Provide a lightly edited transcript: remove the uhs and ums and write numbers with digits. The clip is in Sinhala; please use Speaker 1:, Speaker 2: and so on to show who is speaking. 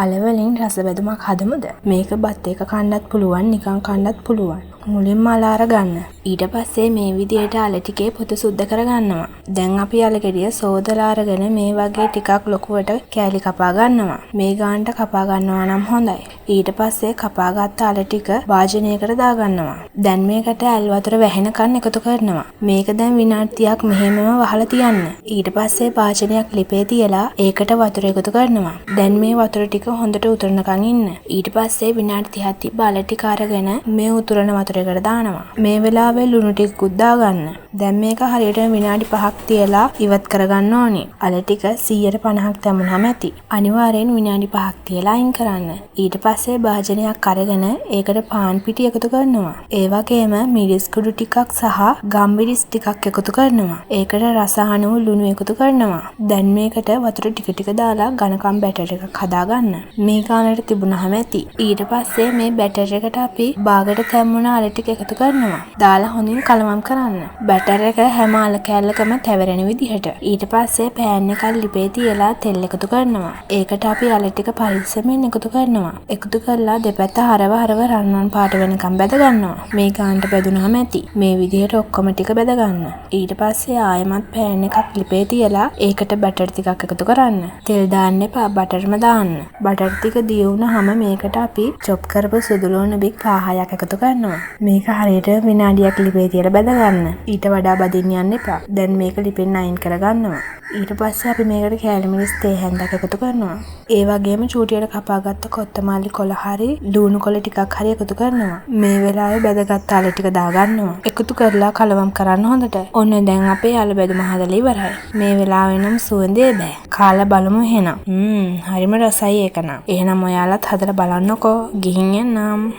Speaker 1: අල වලින් රස බැදුමක් හදමුද? මේක බත් එක්ක කන්නත් පුළුවන්, නිකන් කන්නත් පුළුවන්. මුලින්ම අල අරගන්න. ඊට පස්සේ මේ විදියට අල ටිකේ පොතු සුද්ද කරගන්නවා. දැන් අපි අල ගෙඩිය සෝදලා අරගෙන මේ වගේ ටිකක් ලොකුවට කෑලි කපා ගන්නවා. මේ ගානට කපා ගන්නවා නම් හොඳයි. ඊට පස්සේ කපාගත්ත අල ටික භාජනයකට දාගන්නවා. දැන් මේකට ඇල් වතුර වැහෙනකන් එකතු කරනවා. මේක දැන් විනාඩි 30ක් මෙහෙමම වහලා තියන්න. ඊට පස්සේ භාජනයක් ලිපේ තියලා ඒකට වතුර එකතු කරනවා. දැන් මේ වතුර ටික හොඳට උතුරනකන් ඉන්න. ඊට පස්සේ විනාඩි 30ක් තිබ්බ අල ටික අරගෙන මේ උතුරන වතුර එකට දානවා. මේ වෙලාවේ ලුණු ටිකකුත් දාගන්න. දැන් මේක හරියටම විනාඩි 5ක් තියලා ඉවත් කරගන්න ඕනි. අල ටික 150ක් තැඹුනහම ඇති. අනිවාර්යෙන් විනාඩි 5ක් තියලා අයින් කරන්න. ඊට පස්සේ භාජනයක් අරගෙන ඒකට පාන් පිටි එකතු කරනවා. ඒ වගේම මිරිස් කුඩු ටිකක් සහ ගම්මිරිස් ටිකක් එකතු කරනවා. ඒකට රස අනුව ලුණු එකතු කරනවා. දැන් මේකට වතුර ටික ටික දාලා ඝනකම් බැටර් එකක් හදාගන්න. මේ ගානට තිබුණහම ඇති. ඊට පස්සේ මේ බැටර් එකට අපි බාගට තැම්බුණ අල ටික එකතු කරනවා. දාලා හොඳින් කලවම් කරන්න. බැටර් එක හැම අල කෑල්ලකම තැවරෙන විදිහට. ඊට පස්සේ පෑන් එකක් ලිපේ තියලා තෙල් එකතු කරනවා. ඒකට අපි අල ටික පරිස්සමෙන් එකතු කරනවා. එකතු කරලා දෙපැත්ත හරව හරව රන්වන් පාට වෙනකම් බැද ගන්නවා. මේ ගානට බැදුනහම ඇති. මේ විදිහට ඔක්කොම ටික බැද ගන්න. ඊට පස්සේ ආයෙමත් පෑන් එකක් ලිපේ තියලා ඒකට බැටර් ටිකක් එකතු කරන්න. තෙල් දාන්න එපා, බටර්ම දාන්න. බටර් ටික දිය වුණාම මේකට අපි චොප් කරපු සුදු ලුණු බික් 5-6ක් එකතු කරනවා. මේක හරියට විනාඩියක් ලිපේ තියලා බැද ගන්න. ඊට වඩා බදින්න යන්න එපා. දැන් මේක ලිපෙන් අයින් කරගන්නවා. ඊට පස්සේ අපි මේකට කෑලි මිරිස් තේ හැන්දක් එකතු කරනවා. ඒ වගේම චූටියට කපාගත්ත කොත්තමල්ලි කොළ හරි ලුණු කොළ ටිකක් හරි එකතු කරනවා. මේ වෙලාවේ බැදගත්ත අල ටික දාගන්නවා. එකතු කරලා කලවම් කරන්න හොඳට. ඔන්න දැන් අපේ අල බැදුම හදලා ඉවරයි. මේ වෙලාවේ නම් සුවඳේ බෑ. කාලා බලමු එහෙනම්. හරිම රසයි ඒක නම්. එහෙනම් ඔයාලත් හදලා බලන්නකෝ. ගිහින් එන්නම්.